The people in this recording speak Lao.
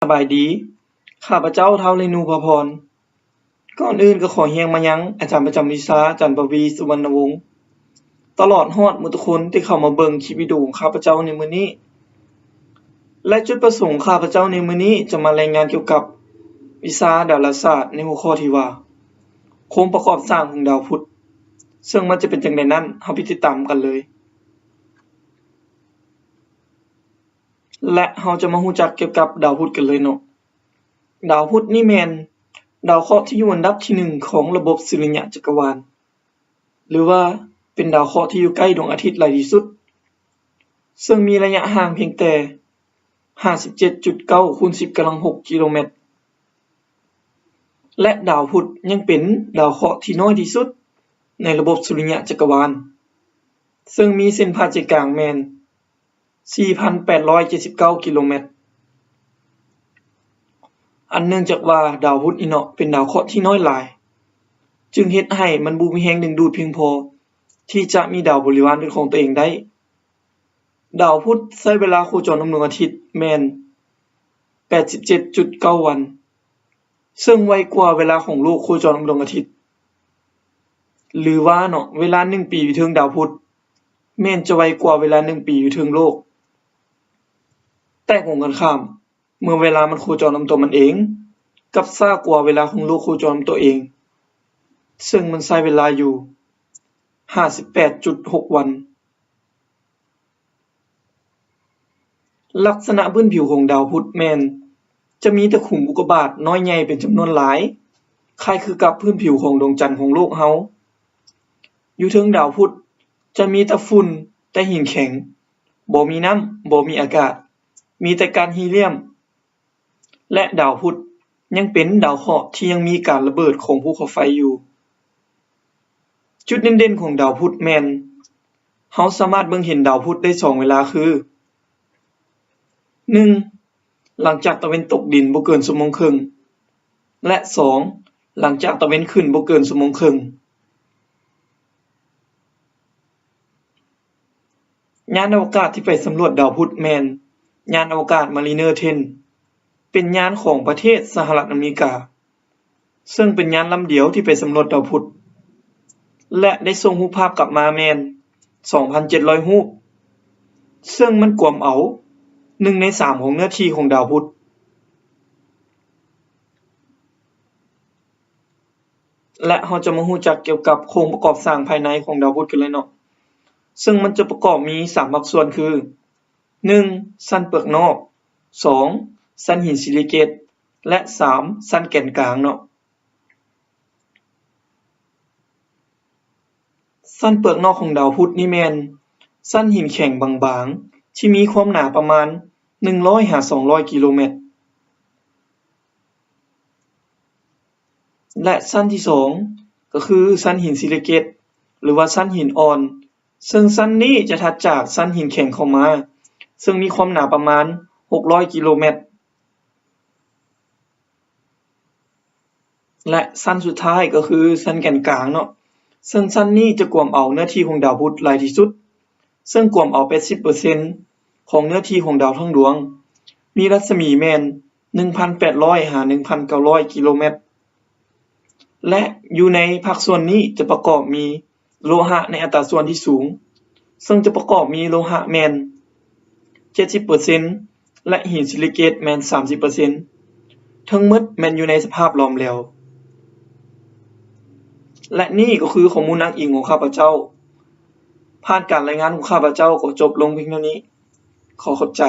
ສະບາຍດີ, ຂ້າພະເຈົ້າ ທ້າວເລນູ ພາພອນ. ກ່ອນອື່ນກໍຂໍຮຽງມາຍັງອາຈານປະຈຳວິຊາ ອາຈານປະວີ ສຸວັນນະວົງ ຕະຫຼອດຮອດໝົດທຸກຄົນທີ່ເຂົ້າມາເບິ່ງຄລິບວິດີໂອຂອງຂ້າພະເຈົ້າໃນມື້ນີ້ ແລະ ຈຸດປະສົງຂອງຂ້າພະເຈົ້າໃນມື້ນີ້ຈະມາລາຍງານກ່ຽວກັບວິຊາດາລາສາດໃນຫົວຂໍ້ທີ່ວ່າ ໂຄງປະກອບສ້າງຂອງດາວພຸດ, ເຊິ່ງມັນຈະເປັນຈັ່ງໃດນັ້ນ ເຮົາໄປຕິດຕາມກັນເລີຍ. ແລະ ເຮົາຈະມາຮູ້ຈັກກ່ຽວກັບດາວພຸດກັນເລີຍເນາະ. ດາວພຸດນີ້ແມ່ນດາວເຄາະທີ່ຢູ່ອັນດັບທີໜຶ່ງຂອງລະບົບສຸລິຍະຈັກກະວານ ຫຼືວ່າເປັນດາວເຄາະທີ່ຢູ່ໃກ້ດວງອາທິດຫຼາຍທີ່ສຸດ, ເຊິ່ງມີໄລຍະຫ່າງພຽງແຕ່ຫ້າສິບເຈັດຈຸດເກົ້າຄູນສິບກຳລັງຫົກກິໂລແມັດ. ແລະ ດາວພຸດຍັງເປັນດາວເຄາະທີ່ນ້ອຍທີ່ສຸດໃນລະບົບສຸລິຍະຈັກກະວານ, ເຊິ່ງມີເສັ້ນຜ່າໃຈກາງແມ່ນສີ່ພັນແປດຮ້ອຍເຈັດສິບເກົ້າກິໂລແມັດ. ອັນເນື່ອງຈາກວ່າດາວພຸດນີ້ເນາະ ເປັນດາວເຄາະທີ່ນ້ອຍຫຼາຍ, ຈຶ່ງເຮັດໃຫ້ມັນບໍ່ມີແຮງດຶງດູດພຽງພໍທີ່ຈະມີດາວບໍລິວານເປັນຂອງຕົວເອງໄດ້. ດາວພຸດໃຊ້ເວລາໂຄຈອນນຳດວງອາທິດແມ່ນແປດສິບເຈັດຈຸດເກົ້າວັນ, ເຊິ່ງໄວກວ່າເວລາຂອງໂລກໂຄຈອນນຳດວງອາທິດ ຫຼືວ່າເນາະ ເວລາໜຶ່ງປີຢູ່ເທິງດາວພຸດ ແມ່ນຈະໄວກວ່າເວລາໜຶ່ງປີຢູ່ເທິງໂລກ. ແຕ່ກົງກັນຂ້າມ, ເມື່ອເວລາມັນໂຄຈອນນຳຕົວມັນເອງ ກັບຊ້າກວ່າເວລາຂອງໂລກໂຄຈອນນຳຕົວເອງ, ເຊິ່ງມັນໃຊ້ເວລາຢູ່ຫ້າສິບແປດຈຸດຫົກວັນ. ລັກສະນະພື້ນຜິວຂອງດາວພຸດແມ່ນຈະມີຕະຂຸມອຸກກາບາດນ້ອຍໃຫຍ່ເປັນຈຳນວນຫຼາຍ, ຄ້າຍຄືກັບພື້ນຜິວຂອງດວງຈັນຂອງໂລກເຮົາ. ຢູ່ເທິງດາວພຸດຈະມີແຕ່ຝຸ່ນ, ແຕ່ຫີນແຂງ, ບໍ່ມີນ້ຳ, ບໍ່ມີອາກາດ, ມີແຕ່ກ້ານຮີລຽມ. ແລະ ດາວພຸດຍັງເປັນດາວເຄາະທີ່ຍັງມີການລະເບີດຂອງພູເຂົາໄຟຢູ່. ຈຸດເດັ່ນໆຂອງດາວພຸດແມ່ນ ເຮົາສາມາດເບິ່ງເຫັນດາວພຸດໄດ້ສອງເວລາຄື ໜຶ່ງ ຫຼັງຈາກຕາເວັນຕົກດິນບໍ່ເກີນຊົ່ວໂມງເຄິ່ງ ແລະ ສອງ ຫຼັງຈາກຕາເວັນຂຶ້ນບໍ່ເກີນຊົ່ວໂມງເຄິ່ງ. ຍານອະວະກາດທີ່ໄປສຳຫຼວດດາວພຸດແມ່ນຍານອະວະກາດ Mariner ten ເປັນຍານຂອງປະເທດສະຫະລັດອາເມລິກາ, ເຊິ່ງເປັນຍານລຳດຽວທີ່ໄປສຳຫຼວດດາວພຸດ ແລະ ໄດ້ສົ່ງຮູບພາບກັບມາແມ່ນສອງພັນເຈັດຮ້ອຍຮູບ, ເຊິ່ງມັນກວມເອົາໜຶ່ງໃນສາມຂອງເນື້ອທີ່ຂອງດາວພຸດ. ແລະ ເຮົາຈະມາຮູ້ຈັກກ່ຽວກັບໂຄງປະກອບສ້າງພາຍໃນຂອງດາວພຸດກັນເລີຍເນາະ, ເຊິ່ງມັນຈະປະກອບມີສາມພາກສ່ວນຄື ໜຶ່ງ ຊັ້ນເປືອກນອກ, ສອງ ຊັ້ນຫີນຊີລິເກດ ແລະ ສາມ ຊັ້ນແກນກາງເນາະ. ຊັ້ນເປືອກນອກຂອງດາວພຸດນີ້ແມ່ນຊັ້ນຫີນແຂງບາງໆ ທີ່ມີຄວາມໜາປະມານໜຶ່ງຮ້ອຍຫາສອງຮ້ອຍກິໂລແມັດ. ແລະ ຊັ້ນທີສອງ ກໍຄືຊັ້ນຫີນຊີລິເກດ ຫຼືວ່າຊັ້ນຫີນອ່ອນ, ເຊິ່ງຊັ້ນນີ້ຈະຖັດຈາກຊັ້ນຫີນແຂງເຂົ້າມາ, ເຊິ່ງມີຄວາມໜາປະມານຫົກຮ້ອຍກິໂລແມັດ. ແລະ ຊັ້ນສຸດທ້າຍກໍຄືຊັ້ນແກນກາງເນາະ, ເຊິ່ງຊັ້ນນີ້ຈະກວມເອົາເນື້ອທີ່ຂອງດາວພຸດຫຼາຍທີ່ສຸດ, ເຊິ່ງກວມເອົາແປດສິບເປີເຊັນຂອງເນື້ອທີ່ຂອງດາວທັງດວງ, ມີລັດສະໝີແມ່ນໜຶ່ງພັນແປດຮ້ອຍຫາໜຶ່ງພັນເກົ້າຮ້ອຍກິໂລແມັດ. ແລະ ຢູ່ໃນພາກສ່ວນນີ້ຈະປະກອບມີໂລຫະໃນອັດຕາສ່ວນທີ່ສູງ, ເຊິ່ງຈະປະກອບມີໂລຫະແມ່ນເຈັດສິບເປີເຊັນ ແລະ ຫີນຊີລິເກດແມ່ນສາມສິບເປີເຊັນ. ທັງໝົດແມ່ນຢູ່ໃນສະພາບຫຼອມແຫຼວ. ແລະ ນີ້ກໍຄືຂໍ້ມູນອ້າງອີງຂອງຂ້າພະເຈົ້າ. ຜ່ານການລາຍງານຂອງຂ້າພະເຈົ້າກໍຈົບລົງພຽງເທົ່ານີ້. ຂໍຂອບໃຈ.